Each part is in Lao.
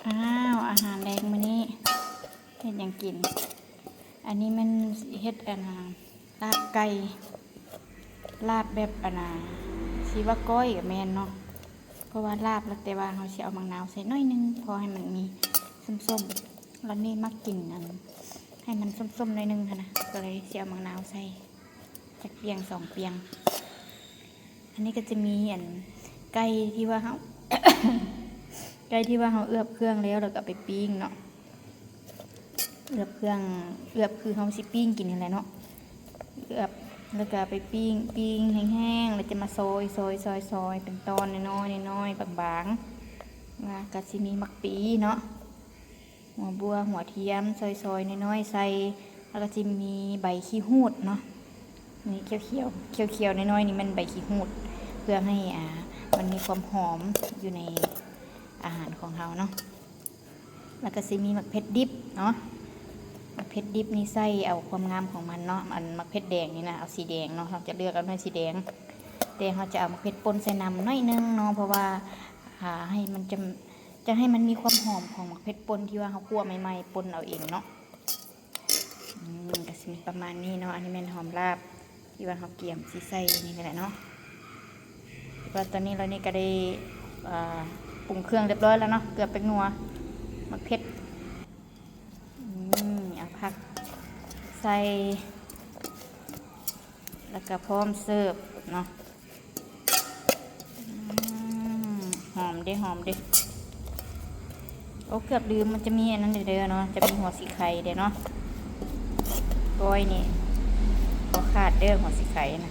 ອ້າວ ອາຫານແລງມື້ນີ້ເຮັດຫຍັງກິນ? ອັນນີ້ແມ່ນເຮັດ ອັນນ່າ ລາບໄກ່ ລາບແບບ ອັນນ່າ ຊິວ່າກ້ອຍກໍແມ່ນເນາະ ເພາະວ່າລາບແລ້ວ ແຕ່ວ່າເຮົາຊິເອົາໝາກນາວໃສ່ໜ້ອຍໜຶ່ງ ພໍໃຫ້ມັນມີສົ້ມໆ ລາວນີ້ມັກກິນ ອັນ ໃຫ້ມັນສົ້ມໆ ໜ້ອຍໜຶ່ງຫັ້ນນະ ກໍເລີຍຊິເອົາໝາກນາວໃສ່ ຈັກປ່ຽງສອງປ່ຽງ. ອັນນີ້ກໍຈະມີອັນໄກ່ທີ່ວ່າເຮົາ ໄກ່ທີ່ວ່າເຮົາເອືອບເຄື່ອງແລ້ວ ແລ້ວກໍເອົາໄປປີ້ງເນາະ ເອືອບເຄື່ອງ ເອືອບຄືເຮົາຊິປີ້ງກິນຫັ້ນແຫຼະເນາະ ເອືອບ ແລ້ວກໍເອົາໄປປີ້ງ ປີ້ງແຫ້ງໆ ແລ້ວຈະມາຊອຍ ຊອຍ ຊອຍ ຊອຍ ເປັນຕອນນ້ອຍໆ ນ້ອຍໆ ບາງໆ ແລ້ວກໍຊິມີໝາກປີເນາະ ຫົວບົວ ຫົວທຽມ ຊອຍໆ ນ້ອຍໆ ໃສ່ ແລ້ວກໍຈະມີໃບຂີ້ຫູດເນາະ ນີ້ຂຽວໆ ຂຽວໆ ນ້ອຍໆ ນີ້ແມ່ນໃບຂີ້ຫູດ ເພື່ອໃຫ້ ອ່າ ມັນມີຄວາມຫອມຢູ່ໃນອາຫານຂອງເຮົາເນາະ ແລ້ວກໍຊິມີໝາກເຜັດດິບເນາະ ໝາກເຜັດດິບນີ້ໃສ່ເອົາຄວາມງາມຂອງມັນເນາະ ອັນໝາກເຜັດແດງນີ້ນະ ເອົາສີແດງເນາະ ເຮົາຈະເລືອກເອົາໜ່ວຍສີແດງ ແຕ່ເຮົາຈະເອົາໝາກເຜັດປົ່ນໃສ່ນຳໜ້ອຍໜຶ່ງເນາະ ເພາະວ່າ ອ່າ ໃຫ້ມັນຈະ ຈະໃຫ້ມັນມີຄວາມຫອມຂອງໝາກເຜັດປົ່ນທີ່ວ່າເຮົາຂົ້ວໃໝ່ໆ ປົ່ນເອົາເອງເນາະ ອືມ ກໍຊິມີປະມານນີ້ເນາະ ອັນນີ້ແມ່ນຫອມລາບທີ່ວ່າເຮົາກຽມຊິໃສ່ນີ້ແຫຼະເນາະ ວ່າຕອນນີ້ລາວນີ້ກໍໄດ້ ອ່າ ປຸງເຄື່ອງຮຽບຮ້ອຍແລ້ວເນາະ ເກືອແປ້ງນົວ ໝາກເຜັດ ອືມ ເອົາຜັກໃສ່ ແລ້ວກໍພ້ອມເສີບເນາະ ອືມ ຫອມເດ້ ຫອມເດ້ ໂອ້ ເກືອບລືມ ມັນຈະມີອັນນັ້ນເດ້ເນາະ ຈະມີຫົວສີໄຄເດ້ເນາະ ກ້ອຍນີ້ບໍ່ຂາດເດີ ຫົວສີໄຄນະ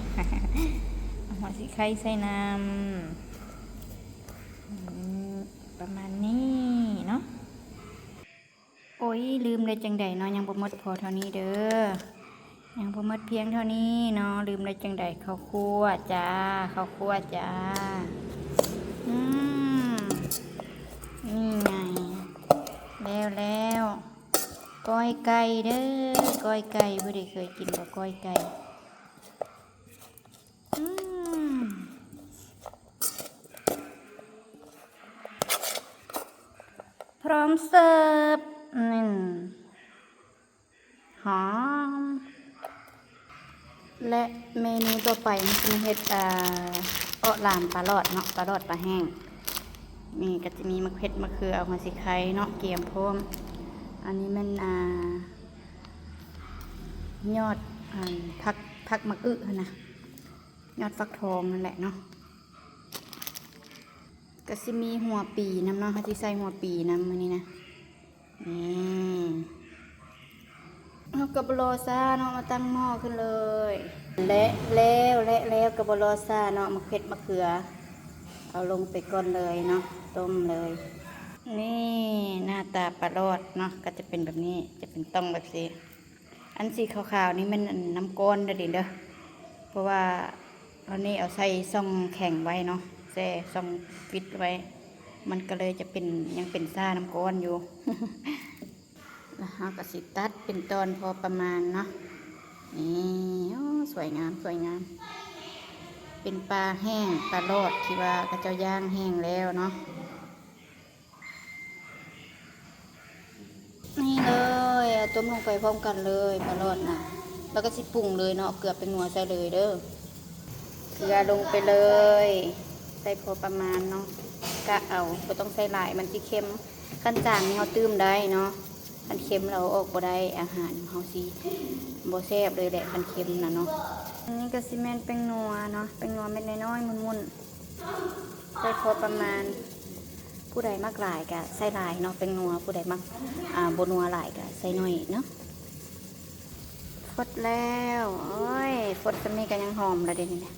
ເອົາຫົວສີໄຄໃສ່ນຳ ອືມ ປະມານນີ້ເນາະ. ໂອ້ຍ ລືມໄດ້ຈັ່ງໃດເນາະ ຍັງບໍ່ໝົດພໍເທົ່ານີ້ເດີ ຍັງບໍ່ໝົດພຽງເທົ່ານີ້ເນາະ ລືມໄດ້ຈັ່ງໃດ ເຂົ້າຂົ້ວຈ້າ ເຂົ້າຂົ້ວຈ້າ ອືມ ນີ້ໄງ ແລ້ວ ແລ້ວ ກ້ອຍໄກ່ເດີ ກ້ອຍໄກ່ ຜູ້ໃດເຄີຍກິນບໍ່ ກ້ອຍໄກ່ ອືມ ພ້ອມເສີບ ອືມ ຫອມ ແລະ ເມນູຕໍ່ໄປເຮົາຊິມາເຮັດ ອ່າ ເອາະຫຼາມປາຫຼອດເນາະ ປາຫຼອດປາແຫ້ງ ນີ້ກໍຈະມີໝາກເຜັດ ໝາກເຂືອ ຫົວສີໄຄເນາະ ກຽມພ້ອມ ອັນນີ້ແມ່ນ ອ່າ ຍອດ ອັນ ຜັກ ຜັກໝາກອຶຫັ້ນນະ ຍອດຟັກທອງນັ້ນແຫຼະເນາະ ກໍຊິມີຫົວປີນຳເນາະ ເຮົາຊິໃສ່ຫົວປີນຳມື້ນີ້ນະ ນີ້ ເຮົາກໍບໍ່ລໍຊ້າເນາະ ມາຕັ້ງໝໍ້ຂຶ້ນເລີຍ ແລະແລ້ວ ແລະແລ້ວກໍບໍ່ລໍຊ້າເນາະ ໝາກເຜັດ ໝາກເຂືອ ເອົາລົງໄປກ່ອນເລີຍເນາະ ຕົ້ມເລີຍ ນີ້ ໜ້າຕາປາຫຼອດເນາະ ກໍຈະເປັນແບບນີ້ ຈະເປັນຕ່ອງແບບຊີ້. ອັນສີຂາວໆນີ້ແມ່ນອັນນ້ຳກ້ອນເດີນີ້ເດີ ເພາະວ່າອັນນີ້ເອົາໃສ່ຊ່ອງແຂງໄວ້ເນາະ ແຊ່ຊ່ອງປິດໄວ້ ມັນກໍເລີຍຈະເປັນ ຍັງເປັນຊ້ານ້ຳກ້ອນຢູ່ ແລ້ວເຮົາກໍຊິຕັດເປັນຕອນພໍປະມານເນາະ ນີ້ ໂອ້ ສວຍງາມ ສວຍງາມ ເປັນປາແຫ້ງ ປາຫຼອດທີ່ວ່າເຂົາເຈົ້າຍ່າງແຫ້ງແລ້ວເນາະ. ນີ້ເລີຍ ເອົາຕົ້ມລົງໄປພ້ອມກັນເລີຍ ປາຫຼອດນະ ແລ້ວກໍຊິປຸງເລີຍເນາະ ເກືອແປ້ງນົວໃສ່ເລີຍເດີ ເກືອລົງໄປເລີຍ ໃສ່ພໍປະມານເນາະ ກະເອົາ ບໍ່ຕ້ອງໃສ່ຫຼາຍ ມັນຊິເຄັມ ຄັນຈາງນີ້ເຮົາຕື່ມໄດ້ເນາະ ຄັນເຄັມແລ້ວເອົາອອກບໍ່ໄດ້ ອາຫານເຮົາຊິບໍ່ແຊບເລີຍແຫຼະ ຄັນເຄັມນະເນາະ ອັນນີ້ກໍຊິແມ່ນແປ້ງນົວເນາະ ແປ້ງນົວເມັດນ້ອຍໆ ໝຸ່ນໆ ໃສ່ພໍປະມານ ຜູ້ໃດມັກຫຼາຍກະໃສ່ຫຼາຍເນາະ ແປ້ງນົວ ຜູ້ໃດມັກ ອ່າ ບໍ່ນົວຫຼາຍກະໃສ່ໜ້ອຍເນາະ ຟົດແລ້ວ ໂອ້ຍ ຟົດສ່ຳນີ້ກະຍັງຫອມລະເດນີ້ ນີ້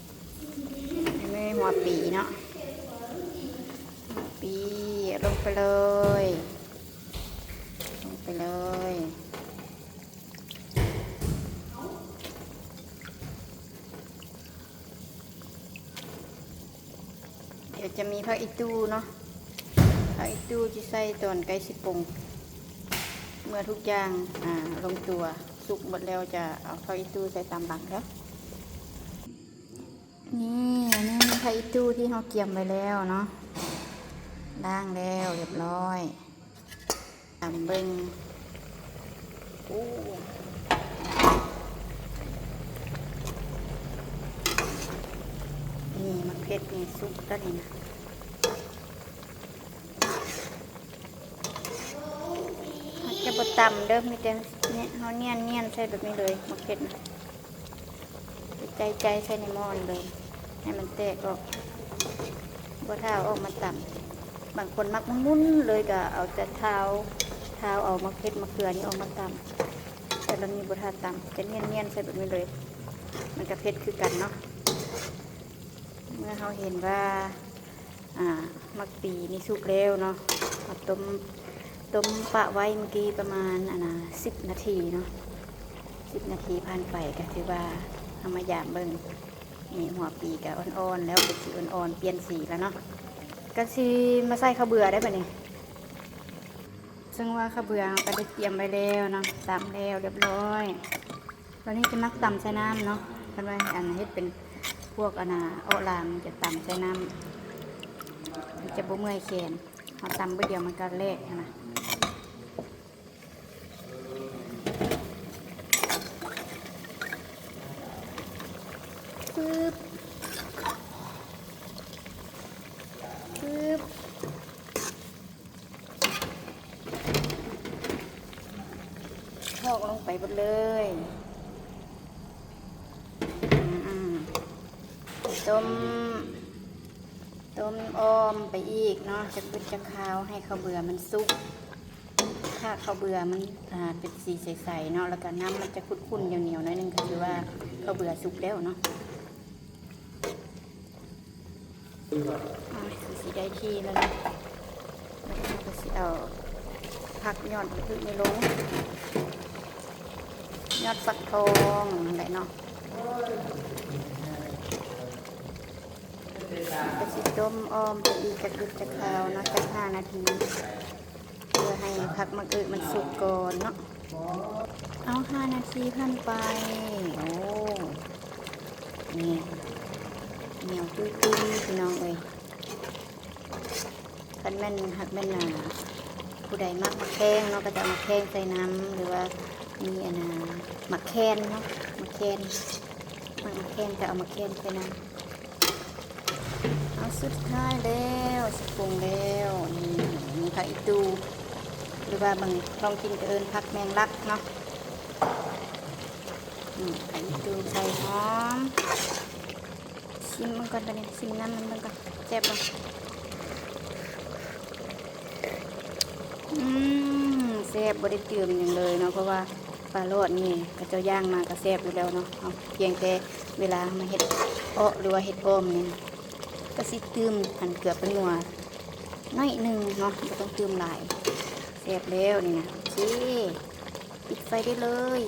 ຫົວປີເນາະ ປີ ເອົາລົງໄປເລີຍ ລົງໄປເລີຍ. ດຽວຈະມີຜັກອີ່ຕູ່ເນາະ ຜັກອີ່ຕູ່ຊິໃສ່ຕອນໃກ້ຊິປົງ ເມື່ອທຸກຢ່າງ ອ່າ ລົງຕົວສຸກໝົດແລ້ວ ຈະເອົາຜັກອີ່ຕູ່ໃສ່ຕາມຫຼັງເດີ. ນີ້ ອັນນີ້ຜັກອີ່ຕູ່ທີ່ເຮົາກຽມໄວ້ແລ້ວເນາະ ລ້າງແລ້ວຮຽບຮ້ອຍ. ຕຳເບິ່ງ. ໂອ້ ນີ້ໝາກເຜັດນີ້ສຸກແລ້ວນີ້ນະ. ເຮົາຈະບໍ່ຕຳເດີ ມີແຕ່ເນຍ ເຮົານຽນໆໃສ່ແບບນີ້ເລີຍ ໝາກເຜັດນະ. ໃຈໆໃສ່ໃນໝໍ້ນີ້ເລີຍ ໃຫ້ມັນແຕກອອກ ບໍ່ຖ້າເອົາອອກມາຕຳ. ບາງຄົນມັກໝຸ່ນໆເລີຍ ກໍເອົາແຕ່ທາວ ທາວເອົາໝາກເຜັດໝາກເຂືອນີ້ອອກມາຕຳ. ແຕ່ລະນີ້ບໍ່ຖ້າຕຳ ຈະນຽນໆໃສ່ແບບນີ້ເລີຍ ມັນກໍເຜັດຄືກັນເນາະ. ເມື່ອເຮົາເຫັນວ່າ ອ່າ ໝາກປີນີ້ສຸກແລ້ວເນາະ ເຮົາຕົ້ມ ຕົ້ມປະໄວ້ເມື່ອກີ້ປະມານ ອັນນ່າ ສິບນາທີເນາະ. ສິບນາທີຜ່ານໄປກໍຖືວ່າເຮົາມາຢາມເບິ່ງ. ນີ້ຫົວປີກໍອ່ອນໆແລ້ວ ເປັນສີອ່ອນໆ ປ່ຽນສີແລ້ວເນາະ. ກໍຊິມາໃສ່ເຂົ້າເບືອໄດ້ບັດນີ້. ເຊິ່ງວ່າເຂົ້າເບືອເຮົາກໍໄດ້ຕຽມໄວ້ແລ້ວເນາະ ຕຳແລ້ວລຽບຮ້ອຍ. ຕອນນີ້ຈະມັກຕຳໃສ່ນ້ຳເນາະ ເພິ່ນວ່າ ອັນ ເຮັດເປັນພວກ ອັນນ່າ ເອາະລາມ ຈະຕຳໃສ່ນ້ຳ ມັນຈະບໍ່ເມື່ອຍແຂນ. ເຮົາຕຳບຶດດຽວມັນກໍແຫຼກຫັ້ນນະ. ປຶບ ປຶບ. ຖອກລົງໄປເບິດເລີຍ. ອືມ ຕົ້ມ ຕົ້ມອ້ອມໄປອີກເນາະ ຈັກບຶດຈັກຄາວ ໃຫ້ເຂົ້າເບືອມັນສຸກ. ຖ້າເຂົ້າເບືອມັນ ອ່າ ເປັນສີໃສໆເນາະ ແລ້ວກໍນ້ຳມັນຈະຂຸ້ນໆໜຽວໆໜ້ອຍໜຶ່ງ ກໍຖືວ່າເຂົ້າເບືອສຸກແລ້ວເນາະ. ອ່າ ຄືຊິໄດ້ທີ່ແລ້ວເນາະ ແລ້ວເຮົາກໍຊິເອົາຜັກຍອດບັກອຶນີ້ລົງ ຍອດຟັກທອງນັ້ນແຫຼະເນາະ. ກໍຊິຕົ້ມອ້ອມໄປອີກຈັກບຶດຈັກຄາວເນາະ ຈັກຫ້ານາທີ. ເພື່ອໃຫ້ຜັກໝາກອຶມັນສຸກກ່ອນເນາະ. ເອົາ ຫ້ານາທີຜ່ານໄປ. ໂອ້ ນີ້ ໜຽວຕຸ້ຍໆ ພີ່ນ້ອງເອີຍ. ຄັນແມ່ນ ຫາກແມ່ນ ອ່າ ຜູ້ໃດມັກໝາກແຂ້ງເນາະ ກໍຈະເອົາໝາກແຂ້ງໃສ່ນຳ ຫຼືວ່າມີ ອັນນ່າ ໝາກແຄນເນາະ ໝາກແຄນ ມັກໝາກແຄນ ກໍເອົາໝາກແຄນໃສ່ນຳ. ເອົາ ສຸດທ້າຍແລ້ວ ຊິປຸງແລ້ວ ນີ້ ມີຜັກອີຕູ່ ຫຼືວ່າບາງທ້ອງຖິ່ນກໍເອີ້ນຜັກແມງລັກເນາະ. ນີ້ ຜັກອີຕູ່ໃສ່ຫອມ. ຊິມມັນກ່ອນ ບາດນີ້ຊິມນ້ຳມັນເບິ່ງກ່ອນ ແຊບບໍ່? ອືມ ແຊບ ບໍ່ໄດ້ເຕີມຫຍັງເລີຍເນາະ ເພາະວ່າ ປາຫຼອດນີ້ເຂົາເຈົ້າຍ່າງມາກໍແຊບຢູ່ແລ້ວເນາະ. ເຮົາພຽງແຕ່ເວລາເຮົາມາເຮັດເອາະ ຫຼືວ່າເຮັດອ້ອມນີ້ນະ ກໍຊິຕື່ມອັນເກືອປານົວໜ້ອຍໜຶ່ງເນາະ ບໍ່ຕ້ອງຕື່ມຫຼາຍ. ແຊບແລ້ວນີ້ນະ. ໂອເຄ ປິດໄຟໄດ້ເລີຍ.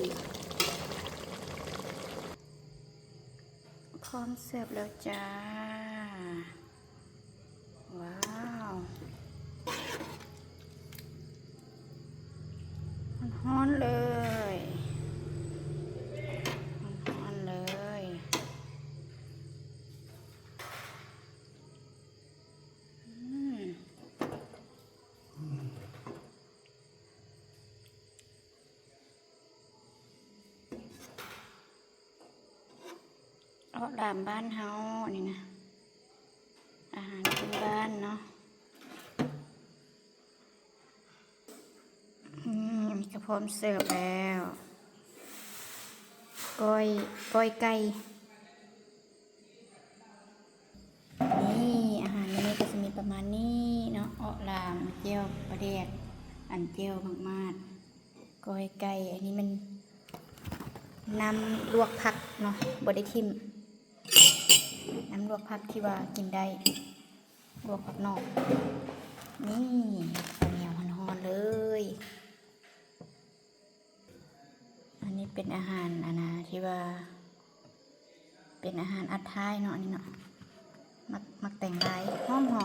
ພ້ອມເສີບແລ້ວຈ້າ. ວ້າວ ຮ້ອນໆເລີຍ ຮ້ອນໆເລີຍ. ອືມ. ເອາະລາມບ້ານເຮົານີ້ນະ ອາຫານພື້ນບ້ານເນາະ. ອືມ ນີ້ກໍພ້ອມເສີບແລ້ວ ກ້ອຍ ກ້ອຍໄກ່. ນີ້ ອາຫານມື້ນີ້ກໍຈະມີປະມານນີ້ເນາະ ເອາະລາມ ແຈ່ວປາແດກ ອັນ ແຈ່ວໝາກມາດ ກ້ອຍໄກ່. ອັນນີ້ແມ່ນນ້ຳລວກຜັກເນາະ ບໍ່ໄດ້ຖິ້ມ ນ້ຳລວກຜັກທີ່ວ່າກິນໄດ້ ລວກຜັກນອກ. ນີ້ ເຂົ້າໜຽວຮ້ອນໆເລີຍ. ອັນນີ້ເປັນອາຫານ ອັນນ່າ ທີ່ວ່າເປັນອາຫານອັດທ້າຍເນາະ ອັນນີ້ເນາະ ໝາກ ໝາກແຕງລາຍ ຫອມໆ. ນີ້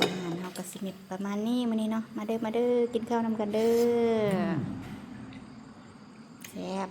ອາຫານເຮົາກໍຊິມີປະມານນີ້ມື້ນີ້ເນາະ. ມາເດີ ມາເດີ ກິນເຂົ້ານຳກັນເດີ. ແຊບ.